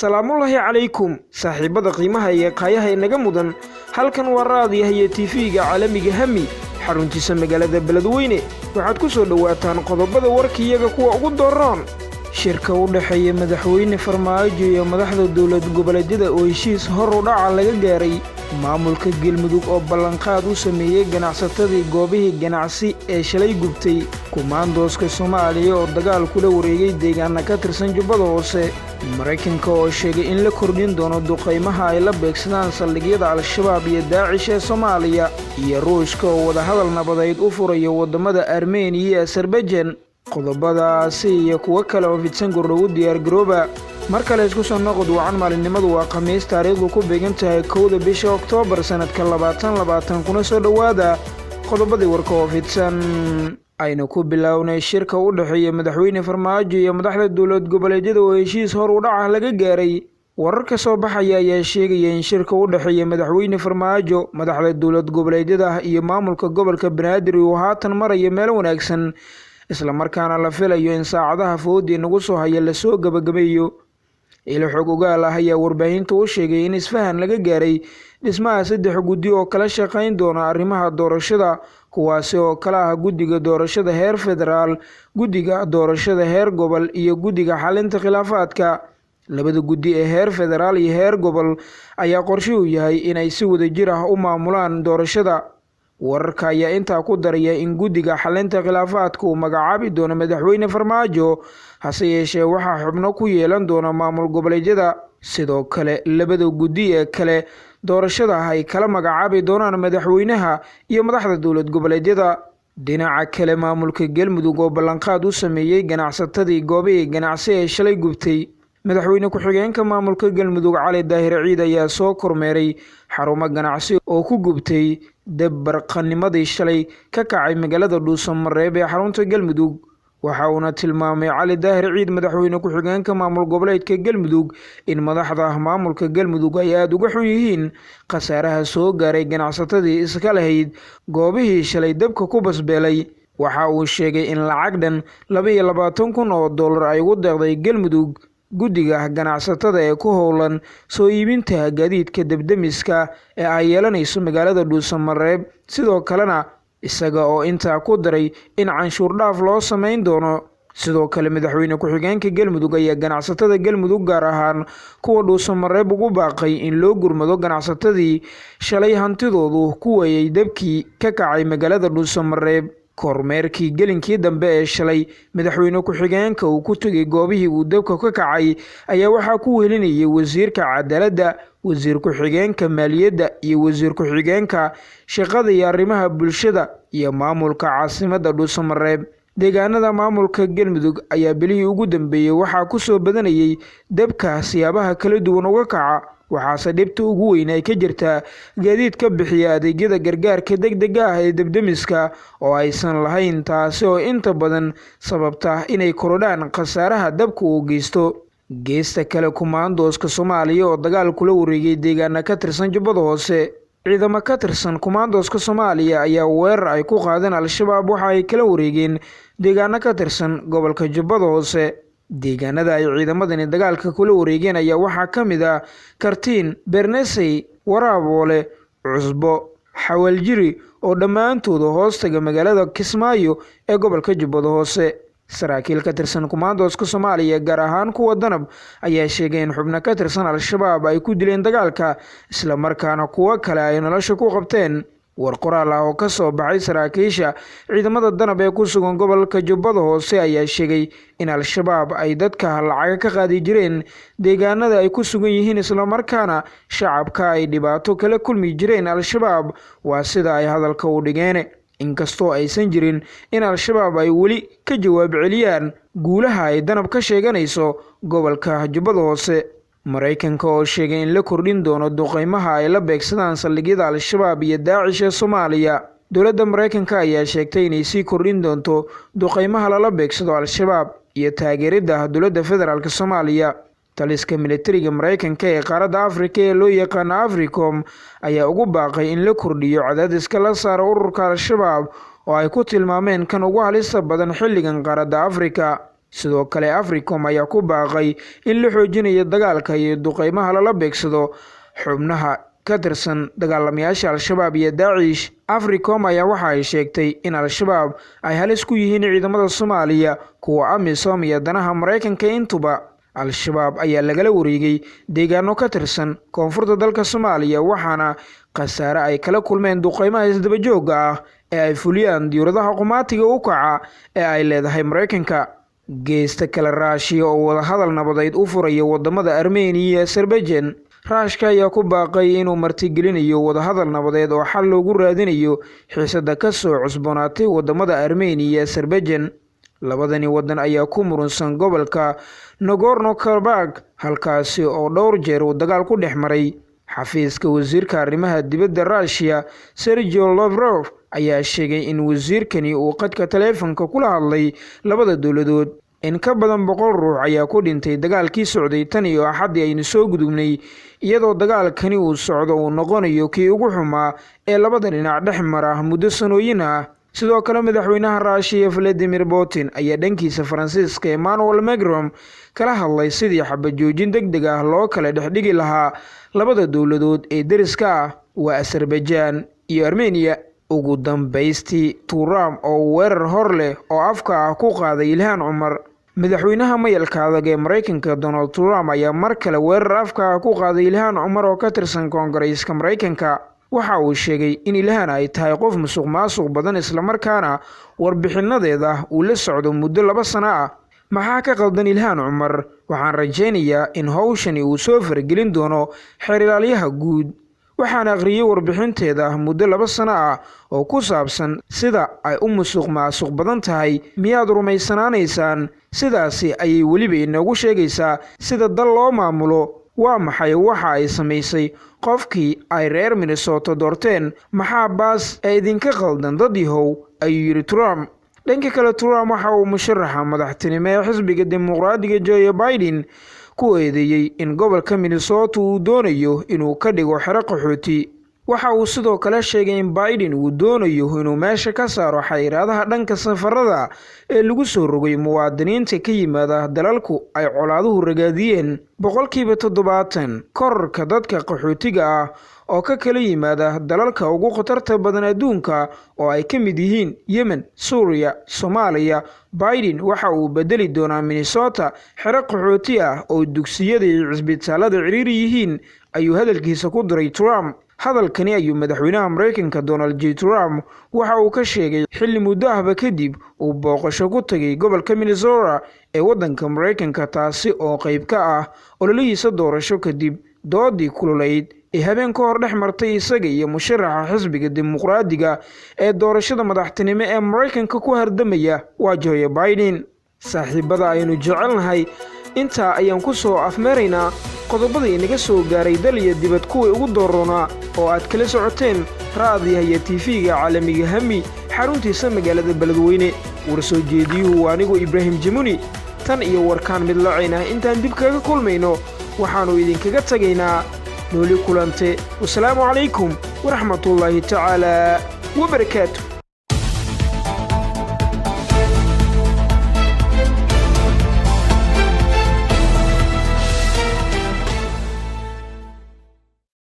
Salaamullaahi calaykum, saaxiibbada qiimaha iyo qaayaha inaga mudan. Halkan waa raadiyaha iyo TV-ga caalamiga Hami, xaruntiisa magaalada Beledweyne. Waxaad ku soo dhowaataan qodobada warkiiyaga kuwa ugu dooroon: shirka u dhexeeya Madaxweyne Farmaajo iyo madaxda dowlad goboleedyada oo heshiis hor u dhaca laga gaaray, maamulka Galmudug oo ballanqaad u sameeyey ganacsatadii goobihii ganacsi ee shalay gubtay, kumaandooska Soomaaliya oo dagaal kula wareegay deegaana ka tirsan Jubbada Hoose, Maraykanka oo sheegay in la kordhin doono duqaymaha ay la beegsadaan saldhigyada Al-Shabaab iyo Daacish ee Soomaaliya, iyo Ruushka oo wadahadal nabadeed u furaya waddamada Armeniya iyo Azerbaijan. Qodobadaasi iyo kuwo kale oo fidsan gordhowu diyaargarooba. Mar kale isku soo noqod wacan. Maalinimadu waa Khamiis, taariikhdu ku beegan tahay 1-da bisha Oktoobar, sannadka 2020. Kuna soo dhowaada qodobadii warka oo fidsan. Aynu ku bilownay shirka u dhexeeya Madaxweyne Farmaajo iyo madaxda dowlad goboleedyada oo heshiis hor u dhaca laga gaaray. Warar ka soo baxaya ayaa sheegaya in shirka u dhexeeya Madaxweyne Farmaajo, madaxda dowlad goboleedyada iyo maamulka gobolka Banaadir uu haatan marayo meel wanaagsan, islamarkaana la filayo in saacadaha foodii nagu soo haya lasoo gabagabeeyo. Ilo xog ogaal ah ayaa warbaahinta u sheegay in isfahan laga gaaray dhismaha saddex guddi oo kala shaqayn doona arrimaha doorashada, kuwaasi oo kala ah guddiga doorashada heer federaal, guddiga doorashada heer gobol iyo guddiga xalinta khilaafaadka. Labada guddi ee heer federaal iyo heer gobol ayaa qorshuhu yahay inay si wadajir ah u maamulaan doorashada. Wararka ayaa intaa ku daraya in guddiga xalinta khilaafaadka uu magacaabi doono Madaxweyne Farmaajo, hase yeeshee waxaa xubno ku yeelan doona maamul goboleedyada. Sidoo kale, labada guddi ee kale doorashada ay kala magacaabi doonaan madaxweynaha iyo madaxda dowlad goboleedyada. Dhinaca kale, maamulka Galmudug oo ballanqaad u sameeyey ganacsatadii goobihii ganacsi ee shalay gubtay. Madaxweyne ku-xigeenka maamulka Galmudug, Cali Daahir Ciid, ayaa soo kormeeray xarumo ganacsi oo ku gubtay dab barqanimadii shalay ka kacay magaalada Dhuusamareeb ee xarunta Galmudug. Waxa uuna tilmaamay Cali Daahir Ciid, madaxweyne ku-xigeenka maamul goboleedka Galmudug, in madaxda maamulka Galmudug ay aada uga xun yihiin khasaaraha soo gaaray ganacsatadii iska lahayd goobihii shalay dabka ku basbeelay. Waxa uu sheegay in lacag dhan $22,000 ay ugu deeqday Galmudug guddiga ganacsatada ee ku howlan soo iibinta gaadiidka debdemiska ee ay yeelanayso magaalada Dhuusamareeb, sidoo kalena isaga oo intaa ku daray in canshuur dhaaf loo sameyn doono. Sidoo kale, madaxweyne ku-xigeenka Galmudug ayaa ganacsatada Galmudug, gaar ahaan kuwa Dhuusamareeb, ugu baaqay in loo gurmado ganacsatadii shalay hantidoodu ku waayay dabkii ka kacay magaalada Dhuusamareeb. Kormeerkii gelinkii dambe ee shalay madaxweyne ku-xigeenka uu ku tegay goobihii uu dabka ka kacay ayaa waxaa ku wehelinayay wasiirka cadaaladda, wasiir ku-xigeenka maaliyadda iyo wasiir ku-xigeenka shaqada iyo arrimaha bulshada iyo maamulka caasimadda Dhuusamareeb. Deegaanada maamulka Galmudug ayaa bilihii ugu dambeeyey waxaa ku soo badanayay dabka siyaabaha kala duwan uga kaca, waxaase dhibta ugu weyn ay ka jirtaa gaadiid ka bixiya adeegyada gargaarka degdega ah ee debdemiska oo aysan lahayn, taasi oo inta badan sababta inay korodhaan khasaaraha dabka uu geysto. Geesta kale, kumaandooska Soomaaliya oo dagaal kula wareegay deegaana ka tirsan Jubbada Hoose. Ciidamo ka tirsan kumaandooska Soomaaliya ayaa weerar ay ku qaadeen Al-Shabaab waxa ay kala wareegeen deegaano ka tirsan gobolka Jubbada Hoose. Deegaanada ay ciidamadani dagaalka kula wareegeen ayaa waxaa ka mid ah Kartiin, Bernesey, Waraaboole, Cusbo, Xawaaljiri oo dhammaantooda hoostaga magaalada Kismaayo ee gobolka Jubbada Hoose. Saraakiil ka tirsan kumaandooska Soomaaliya, gaar ahaan kuwa Danab, ayaa sheegay in xubno ka tirsan Al-Shabaab ay ku dileen dagaalka, islamarkaana kuwo kale ay nolosha ku qabteen. War qoraal ah oo ka soo baxay saraakiisha ciidamada Danab ee ku sugan gobolka Jubbada Hoose ayaa sheegay in Al-Shabaab ay dadka lacaga ka qaadi jireen deegaanada ay ku sugan yihiin, islamarkaana shacabka ay dhibaato kala kulmi jireen Al-Shabaab, waa sida ay hadalka u dhigeen, inkastoo aysan jirin in Al-Shabaab ay weli ka jawaab celiyaan guulaha ay Danab ka sheeganayso gobolka Jubbada Hoose. Maraykanka oo sheegay in la kordhin doono duqeymaha ay la beegsadaan saldhigyada Al-Shabaab iyo Daacish ee Soomaaliya. Dowladda Maraykanka ayaa sheegtay inay sii kordhin doonto duqeymaha lala beegsado Al-Shabaab iyo taageeridda dowladda federaalk Soomaaliya. Taliska militariga Maraykanka ee qaaradda Afrika ee loo yaqaano Africom ayaa ugu baaqay in la kordhiyo cadaadiska la saaro ururka Al-Shabaab, oo ay ku tilmaameen kan ugu halista badan xilligan qaaradda Afrika. Sidoo kale Africom ayaa ku baaqay in la xoojinayo dagaalka iyo duqeymaha lala beegsado xubnaha ka tirsan dagaalamayaasha Al-Shabaab iyo Daacish. Africom ayaa waxa ay sheegtay in Al-Shabaab ay halis ku yihiin ciidamada Soomaaliya, kuwa AMISOM iyo danaha Maraykanka intuba. Al-Shabaab ayaa lagala wareegay deegaano ka tirsan koonfurta dalka Soomaaliya, waxaana khasaare ay kala kulmeen duqeymaha isdaba joogga ah ee ay fuliyaan diyuuradaha qumaatiga u kaca ee ay leedahay Maraykanka. Geesta kale, Raashiya oo wadahadal nabadeed u furaya wadamada Armeniya iyo Azerbaijan. Raashka ayaa ku baaqay inuu martigelinayo wadahadal nabadeed oo xal loogu raadinayo xiisada ka soo cusboonaatay wadamada Armeniya iyo Azerbaijan. Labadani wadan ayaa ku murunsan gobolka Nagorno Karabakh, halkaasi oo dhowr jeer uu dagaal ku dhex maray. Xafiiska wasiirka arrimaha dibadda Ruushiya, Sergey Lavrov, ayaa sheegay in wasiirkani uu khadka taleefanka kula hadlay labada dowladood. In ka badan 100 ruux ayaa ku dhintay dagaalkii socday tan iyo Axaddii aynu soo gudubnay, iyadoo dagaalkani uu socdo uu noqonayo kii ugu xumaa ee labada dhinac dhex mara muddo sanooyin ah. Sidoo kale madaxweynaha Raashiya Vladimir Putin ayaa dhankiisa Faransiiska Emmanuel Macron kala hadlay sidii xabad joojin deg deg ah loo kala dhexdhigi lahaa labada dowladood ee deriska ah, waa Azerbaijan iyo Armeniya. Ugu dambaystii, Trump oo weerar hor leh oo afka ah ku qaaday Ilhaan Cumar. Madaxweynaha mayalka adag ee Maraykanka Donald Trump ayaa mar kale weerar afka ah ku qaaday Ilhaan Cumar oo ka tirsan Koongareeska Maraykanka. Waxa uu sheegay in Ilhaan ay tahay qof musuq maasuq badan, islamarkaana warbixinadeeda uu la socdo muddo 2 sano ah. Maxaa ka qaldan Ilhaan Cumar? Waxaan rajaynayaa in howshani uu soo faragelin doono xeer ilaalyaha guud. Waxaan akhriyey warbixinteeda muddo 2 sano ah oo ku saabsan sida ay u musuq maasuq badan tahay. Miyaad rumaysanaanaysaan? Sidaasi ayay weliba inoogu sheegaysaa sida dal loo maamulo. Waa maxay waxa ay samaysay qofkii ay reer Minnesota doorteen? Maxaa baas ee idinka qaldan, dad yahow? ayuu yidhi Trump. Dhanka kale, Trump waxa uu musharaxa madaxtinimo ee xisbiga Dimuqraadiga Joe Biden ku eedeeyey in gobolka Minnesota uu doonayo inuu ka dhigo xero qaxooti. Waxa uu sidoo kale sheegay in Biden uu doonayo inuu meesha ka saaro xayiraadaha dhanka safarada ee lagu soo rogay muwaadiniinta ka yimaada dalalku ay colaaduhu ragaadiyeen. 70% kororka dadka qaxootiga ah oo ka kala yimaada dalalka ugu khatarta badan adduunka oo ay ka mid yihiin Yemen, Suuriya, Soomaaliya, Biden waxa uu bedeli doonaa Minnesota xero qaxooti ah oo dugsiyada iyo cisbitaalada ciriiri yihiin, ayuu hadalkiisa ku diray Trump. Hadalkani ayuu madaxweynaha Maraykanka Donald J Trump waxa uu ka sheegay xilli muddo ahba kadib uu booqasho ku tagay gobolka Minnesota ee waddanka Maraykanka, taasi oo qayb ka ah ololihiisa doorasho kadib doodii kululayd ee habeen ka hor dhex martay isaga iyo musharaxa xisbiga Dimuqraadiga ee doorashada madaxtinimo ee Maraykanka ku hardamaya, waa Joe Biden. Saaxiibada aynu jecelnahay, intaa ayaan ku soo afmeeraynaa qodobada inaga soo gaaray dal iyo dibad kuwii ugu dooroonaa oo aad kala socoteen raadiyaha iyo TV-ga caalamiga Hami, xaruntiisa magaalada Beledweyne. War soo jeediyuhu waa anigu Ibraahim Jamuni. Tan iyo warkaan mid lacayn ah intaan dib kaga kulmayno, waxaannu idinkaga tagaynaa nooli kulante. Wasalaamu calaykum waraxmatullaahi tacaala wabarakaatu.